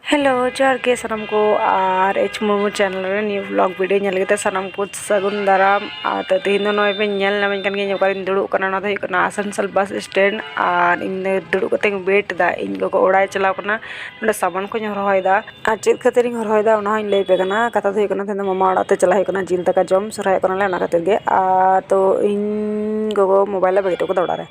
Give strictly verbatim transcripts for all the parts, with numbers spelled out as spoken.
Hello, ᱡᱚᱦᱟᱨ ᱜᱮ ᱥᱟᱱᱟᱢ ᱠᱚ, ᱟᱨ ᱮᱪ ᱢᱩᱨᱢᱩ ᱪᱮᱱᱮᱞ ᱨᱮ ᱱᱤᱭᱩ ᱵᱷᱞᱚᱜ ᱵᱷᱤᱰᱤᱭᱳ ᱧᱮᱞ ᱞᱟᱹᱜᱤᱫ ᱛᱮ ᱥᱟᱱᱟᱢ ᱠᱚ ᱥᱟᱹᱜᱩᱱ ᱫᱟᱨᱟᱢ᱾ ᱟᱨ ᱛᱚ, ᱛᱮᱦᱮᱧ ᱫᱚ ᱱᱚᱜᱼᱚᱭ ᱯᱮ ᱧᱮᱞ ᱧᱟᱢᱮᱧ ᱠᱟᱱ ᱜᱮᱭᱟ, ᱤᱧ ᱚᱠᱟᱨᱤᱧ ᱫᱩᱲᱩᱵ ᱠᱟᱱᱟ᱾ ᱚᱱᱟ ᱫᱚ ᱦᱩᱭᱩᱜ ᱠᱟᱱᱟ ᱟᱥᱟᱱᱥᱳᱞ ᱵᱟᱥ ᱥᱴᱮᱱᱰ, ᱟᱨ ᱤᱧ ᱫᱚ ᱫᱩᱲᱩᱵ ᱠᱟᱛᱮᱧ ᱣᱮᱴ ᱮᱫᱟ᱾ ᱤᱧ ᱜᱚᱜᱚ ᱚᱲᱟᱜ ᱮ ᱪᱟᱞᱟᱣ ᱠᱟᱱᱟ, ᱱᱚᱸᱰᱮ ᱥᱟᱢᱟᱱ ᱠᱚᱧ ᱦᱚᱨᱦᱚᱭᱮᱫᱟ᱾ ᱟᱨ ᱪᱮᱫ ᱠᱷᱟᱹᱛᱤᱨᱤᱧ ᱦᱚᱨᱦᱚᱭᱮᱫᱟ, ᱚᱱᱟ ᱦᱚᱸᱧ ᱞᱟᱹᱭ ᱟᱯᱮ ᱠᱟᱱᱟ᱾ ᱠᱟᱛᱷᱟ ᱫᱚ ᱦᱩᱭᱩᱜ ᱠᱟᱱᱟ, ᱛᱮᱦᱮᱧ ᱫᱚ ᱢᱟᱢᱟ ᱚᱲᱟᱜ ᱛᱮ ᱪᱟᱞᱟᱜ ᱦᱩᱭᱩᱜ ᱠᱟᱱᱟ ᱡᱤᱞ ᱫᱟᱠᱟ ᱡᱚᱢ, ᱥᱚᱨᱦᱟᱭᱚᱜ ᱠᱟᱱᱟᱞᱮ, ᱚᱱᱟ ᱠᱷᱟᱹᱛᱤᱨ ᱜᱮ᱾ ᱟᱨ ᱛᱚ, ᱤᱧ ᱜᱚᱜᱚ ᱢᱳᱵᱟᱭᱤᱞ ᱮ ᱵᱟᱹᱜᱤ ᱦᱚᱴᱚ ᱠᱟᱫᱟ ᱚᱲᱟᱜ ᱨᱮ᱾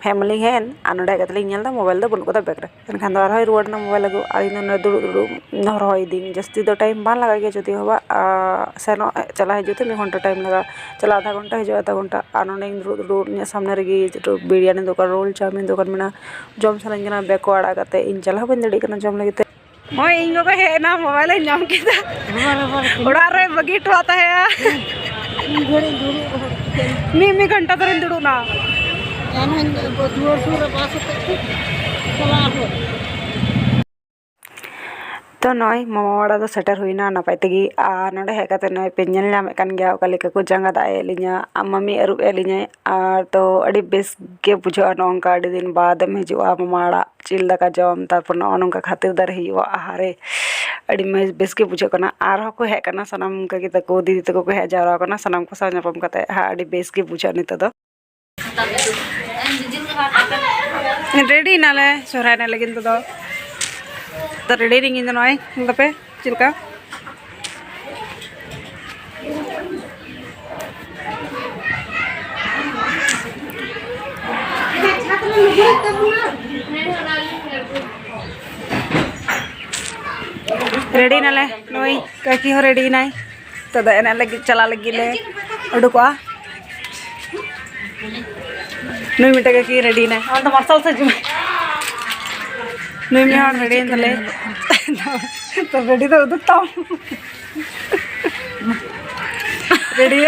ᱯᱷᱮᱢᱤᱞᱤ ᱦᱮᱡ ᱮᱱ, ᱟᱨ ᱱᱚᱸᱰᱮ ᱦᱮᱡ ᱠᱟᱛᱮ ᱞᱤᱧ ᱧᱮᱞ ᱮᱫᱟ, ᱢᱳᱵᱟᱭᱤᱞ ᱫᱚ ᱵᱟᱹᱱᱩᱜ ᱠᱟᱫᱟ ᱵᱮᱜᱽ ᱨᱮ᱾ ᱮᱱᱠᱷᱟᱱ ᱫᱚ ᱟᱨᱦᱚᱸᱭ ᱨᱩᱣᱟᱹᱲ ᱮᱱᱟ ᱢᱳᱵᱟᱭᱤᱞ ᱟᱹᱜᱩ, ᱟᱨ ᱤᱧ ᱫᱚ ᱱᱚᱰᱮ ᱫᱩᱲᱩᱵ ᱫᱩᱲᱩᱵ ᱦᱚᱨᱦᱚᱭᱤᱫᱟᱹᱧ᱾ ᱡᱟᱹᱥᱛᱤ ᱫᱚ ᱴᱟᱭᱤᱢ ᱵᱟᱝ ᱞᱟᱜᱟᱜ ᱜᱮᱭᱟ, ᱡᱩᱫᱤ ᱦᱚᱸ ᱵᱟ, ᱟᱨ ᱥᱮᱱᱚᱜ ᱪᱟᱞᱟᱜ ᱦᱤᱡᱩᱜ ᱛᱮ ᱢᱤᱫ ᱜᱷᱚᱱᱴᱟ ᱴᱟᱭᱤᱢ ᱞᱟᱜᱟᱜᱼᱟ, ᱪᱟᱞᱟᱜ ᱟᱫᱷᱟ ᱜᱷᱚᱱᱴᱟ, ᱦᱤᱡᱩᱜ ᱟᱫᱷᱟ ᱜᱷᱚᱱᱴᱟ᱾ ᱟᱨ ᱱᱚᱸᱰᱮᱧ ᱫᱩᱲᱩᱵ ᱫᱩᱲᱩᱵ ᱤᱧᱟᱹᱜ ᱥᱟᱢᱱᱮ ᱨᱮᱜᱮ ᱵᱤᱨᱭᱟᱱᱤ ᱫᱚᱠᱟᱱ, ᱨᱳᱞ, ᱪᱟᱣᱢᱤᱱ ᱫᱚᱠᱟᱱ ᱢᱮᱱᱟᱜᱼᱟ, ᱡᱚᱢ ᱥᱟᱱᱟᱧ ᱠᱟᱱᱟ, ᱵᱮᱜᱽ ᱠᱚ ᱟᱲᱟᱜ ᱠᱟᱛᱮ ᱤᱧ ᱪᱟᱞᱟᱣ ᱦᱚᱸ ᱵᱟᱹᱧ ᱫᱟᱲᱮᱭᱟᱜ ᱠᱟᱱᱟ ᱡᱚᱢ ᱞᱟᱹᱜᱤᱫ ᱛᱮ᱾ ᱦᱳᱭ, ᱤᱧ ᱜᱚᱜᱚ ᱦᱮᱡ ᱮᱱᱟ, ᱢᱳᱵᱟᱭᱤᱞᱮ ᱧᱟᱢ ᱠᱮᱫᱟ᱾ ᱚᱲᱟᱜ ᱨᱮ ᱵᱟᱹᱜᱤ ᱦᱚᱴᱚᱣᱟᱜ ᱛᱟᱦᱮᱸᱜᱼᱟ᱾ ᱢᱤᱫ, ᱢᱤᱫ ᱜᱷᱚᱱᱴᱟ ᱫᱷᱚᱨᱮᱧ ᱫᱩᱲᱩᱵ ᱮᱱᱟ᱾ ᱮᱱᱦᱚᱸᱧ ᱫᱩᱣᱟᱹᱨ ᱥᱩᱨ ᱨᱮ ᱵᱟᱥ ᱟᱛᱮᱫ ᱠᱚ ᱪᱟᱞᱟᱜ ᱟᱠᱚ᱾ ᱛᱚ, ᱱᱚᱜᱼᱚᱭ ᱢᱟᱢᱟ ᱚᱲᱟᱜ ᱫᱚ ᱥᱮᱴᱮᱨ ᱦᱩᱭᱱᱟ ᱱᱟᱯᱟᱭ ᱛᱮᱜᱮ᱾ ᱟᱨ ᱱᱚᱸᱰᱮ ᱦᱮᱡ ᱠᱟᱛᱮ ᱱᱚᱜᱼᱚᱭ ᱯᱮ ᱧᱮᱞ ᱧᱟᱢᱮᱫ ᱠᱟᱱ ᱜᱮᱭᱟ, ᱚᱠᱟ ᱞᱮᱠᱟ ᱠᱚ ᱡᱟᱸᱜᱟ ᱫᱟᱜ ᱮᱫ ᱞᱤᱧᱟ ᱟᱨ ᱢᱟᱢᱤ ᱟᱹᱨᱩᱵ ᱮᱫ ᱞᱤᱧᱟᱭ᱾ ᱟᱨ ᱛᱚ, ᱟᱹᱰᱤ ᱵᱮᱥ ᱜᱮ ᱵᱩᱡᱷᱟᱹᱜᱼᱟ ᱱᱚᱜᱼᱚ ᱱᱚᱝᱠᱟ ᱟᱹᱰᱤ ᱫᱤᱱ ᱵᱟᱫᱮᱢ ᱦᱤᱡᱩᱜᱼᱟ ᱢᱟᱢᱟ ᱚᱲᱟᱜ, ᱡᱤᱞ ᱫᱟᱠᱟ ᱡᱚᱢ, ᱛᱟᱨᱯᱚᱨ ᱱᱚᱜᱼᱚ ᱱᱚᱝᱠᱟ ᱠᱷᱟᱹᱛᱤᱨ ᱫᱟᱨᱮ ᱦᱩᱭᱩᱜᱼᱟ᱾ ᱟᱦᱟᱨᱮ, ᱟᱹᱰᱤ ᱢᱚᱡᱽ, ᱵᱮᱥ ᱜᱮ ᱵᱩᱡᱷᱟᱹᱜ ᱠᱟᱱᱟ᱾ ᱟᱨᱦᱚᱸ ᱠᱚ ᱦᱮᱡ ᱠᱟᱱᱟ, ᱥᱟᱱᱟᱢ ᱠᱟᱠᱤ ᱛᱟᱠᱚ, ᱫᱤᱫᱤ ᱛᱟᱠᱚ ᱠᱚ ᱦᱮᱡ ᱡᱟᱣᱨᱟ ᱠᱟᱱᱟ᱾ ᱥᱟᱱᱟᱢ ᱠᱚ ᱥᱟᱶ ᱧᱟᱯᱟᱢ ᱠᱟᱛᱮ ᱦᱟᱸᱜ ᱟᱹᱰᱤ ᱵᱮᱥ ᱜᱮ ᱵᱩᱡᱷᱟᱹᱜᱼᱟ ᱱᱤᱛᱚᱜ ᱫᱚ᱾ ᱨᱮᱰᱤ ᱱᱟᱞᱮ ᱥᱚᱦᱨᱟᱭ ᱮᱱᱮᱡ ᱞᱟᱹᱜᱤᱫ ᱱᱤᱛᱚᱜ ᱫᱚ᱾ ᱛᱚ, ᱨᱮᱰᱤ ᱱᱟᱹᱧ ᱤᱧ ᱫᱚ ᱱᱚᱜᱼᱚᱭ᱾ ᱟᱯᱮ ᱪᱮᱫ ᱞᱮᱠᱟ? ᱨᱮᱰᱤ ᱱᱟᱞᱮ, ᱱᱩᱭ ᱠᱟᱹᱠᱤ ᱦᱚᱸ ᱨᱮᱰᱤ ᱱᱟᱭ᱾ ᱛᱚ, ᱫᱚ ᱮᱱᱮᱡ ᱞᱟᱹᱜᱤᱫ, ᱪᱟᱞᱟᱜ ᱞᱟᱹᱜᱤᱫ ᱞᱮ ᱩᱰᱩᱠᱚᱜᱼᱟ᱾ ᱱᱩᱭ ᱢᱤᱫᱴᱮᱡ ᱠᱟᱹᱠᱤ ᱨᱮᱰᱤ ᱱᱟᱭ᱾ ᱟᱢ ᱫᱚ ᱢᱟᱨᱥᱟᱞ ᱥᱮᱫ ᱦᱤᱡᱩᱜ ᱢᱮ᱾ ᱱᱩᱭ ᱢᱤᱫ ᱦᱚᱲ ᱨᱮᱰᱤᱭᱮᱱ ᱛᱟᱞᱮ᱾ ᱛᱚ, ᱨᱮᱰᱤ ᱫᱚ ᱩᱫᱩᱜ ᱛᱟᱢ᱾ ᱨᱮᱰᱤ᱾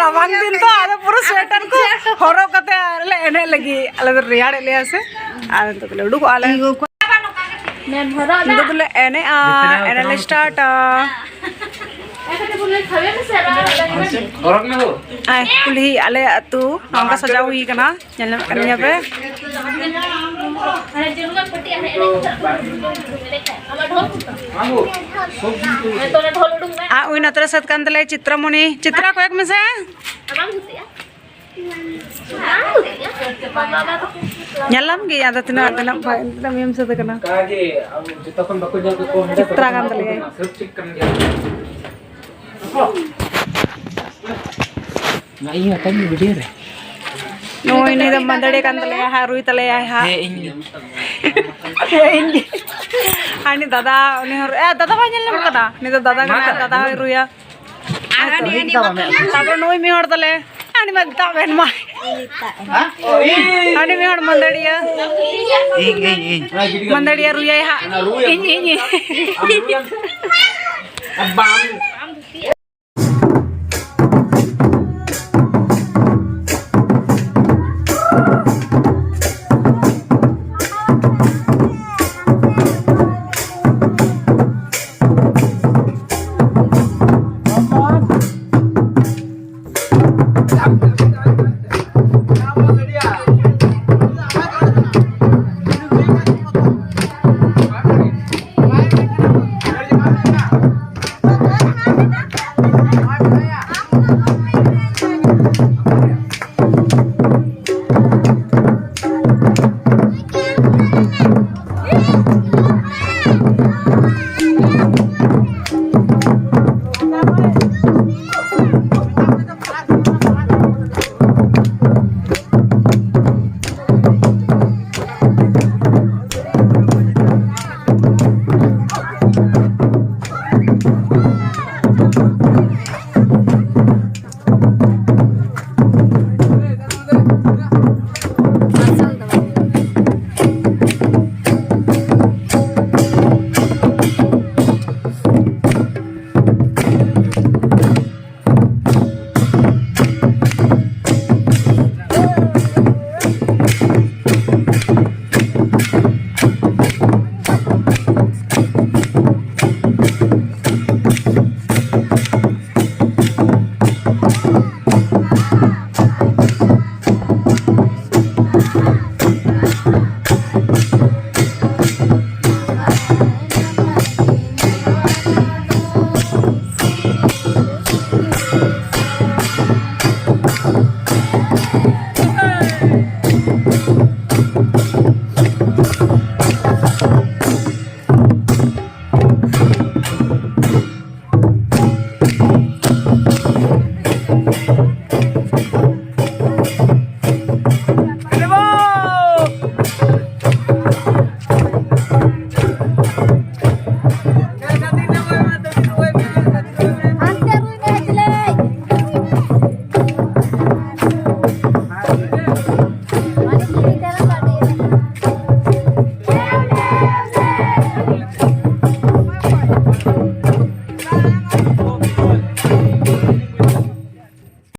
ᱨᱟᱵᱟᱝ ᱫᱤᱱ ᱛᱚ, ᱟᱫᱚ ᱯᱩᱨᱟᱹ ᱥᱳᱭᱮᱴᱟᱨ ᱠᱚ ᱦᱚᱨᱚᱜ ᱠᱟᱛᱮ ᱟᱞᱮ ᱮᱱᱮᱡ ᱞᱟᱹᱜᱤᱫ, ᱟᱞᱮ ᱫᱚ ᱨᱮᱭᱟᱲᱮᱫ ᱞᱮᱭᱟ ᱥᱮ᱾ ᱟᱨ ᱱᱤᱛᱚᱜ ᱫᱚᱞᱮ ᱩᱰᱩᱠᱚᱜᱼᱟ ᱞᱮ᱾ ᱱᱤᱛᱚᱜ ᱫᱚᱞᱮ ᱮᱱᱮᱡᱼᱟ, ᱮᱱᱮᱡ ᱞᱮ ᱥᱴᱟᱨᱴᱟ᱾ ᱟᱭ, ᱠᱩᱞᱦᱤ ᱟᱞᱮ ᱟᱹᱛᱩ ᱱᱚᱝᱠᱟ ᱥᱟᱡᱟᱣ ᱦᱩᱭ ᱠᱟᱱᱟ, ᱧᱮᱞ ᱧᱟᱢᱚᱜ ᱠᱟᱱ ᱜᱮᱭᱟ ᱯᱮ᱾ ᱟᱨ ᱩᱱᱤ ᱱᱚᱛᱮ ᱨᱮ ᱥᱟᱹᱛ ᱠᱟᱱ ᱛᱟᱞᱮᱭᱟ ᱪᱤᱛᱨᱟᱢᱚᱱᱤ᱾ ᱪᱤᱛᱨᱟ, ᱠᱚᱭᱮᱠ ᱢᱮᱥᱮ᱾ ᱧᱮᱞᱟᱢ ᱜᱮ ᱟᱫᱚ ᱛᱤᱱᱟᱹᱜ, ᱛᱤᱱᱟᱹᱜ ᱵᱷᱟᱭ-, ᱛᱤᱱᱟᱹᱜ ᱢᱤᱭᱟᱹᱢ ᱥᱟᱹᱛ ᱠᱟᱱᱟ᱾ ᱪᱤᱛᱨᱟ ᱠᱟᱱ ᱛᱟᱞᱮᱭᱟᱭ᱾ ᱱᱚᱜᱼᱚᱭ ᱱᱩᱭ ᱫᱚ ᱢᱟᱹᱫᱟᱹᱲᱤᱭᱟᱹ ᱠᱟᱱ ᱛᱟᱞᱮᱭᱟ ᱦᱟᱸᱜ, ᱨᱩᱭ ᱛᱟᱞᱮᱭᱟᱭ ᱦᱟᱸᱜ᱾ ᱦᱮᱸ, ᱤᱧ ᱜᱮ᱾ ᱦᱮᱸ, ᱤᱧ ᱜᱮ᱾ ᱟᱨ ᱩᱱᱤ ᱫᱟᱫᱟ, ᱩᱱᱤ ᱦᱚᱸ, ᱮ, ᱫᱟᱫᱟ ᱵᱟᱭ ᱧᱮᱞ ᱧᱟᱢ ᱠᱟᱫᱟ? ᱩᱱᱤ ᱫᱚ ᱫᱟᱫᱟ ᱠᱟᱱᱟ, ᱫᱟᱫᱟ ᱦᱚᱸᱭ ᱨᱩᱭᱟ᱾ ᱟᱨ ᱦᱟᱹᱱᱤ, ᱦᱟᱹᱱᱤ ᱵᱟᱠᱚ ᱛᱟᱯᱚᱨᱮ ᱱᱩᱭ ᱢᱤᱫ ᱦᱚᱲ ᱛᱟᱞᱮ, ᱦᱟᱹᱱᱤ ᱢᱟ ᱫᱟᱜ ᱵᱮᱱ ᱢᱟ᱾ ᱦᱟᱹᱱᱤ ᱢᱤᱫ ᱦᱚᱲ ᱢᱟᱹᱫᱟᱹᱲᱤᱭᱟᱹ᱾ ᱤᱧ, ᱤᱧ, ᱤᱧ᱾ ᱢᱟᱹᱫᱟᱹᱲᱤᱭᱟᱹ ᱨᱩᱭᱟᱭ ᱦᱟᱸᱜ᱾ ᱤᱧ, ᱤᱧ, ᱤᱧ᱾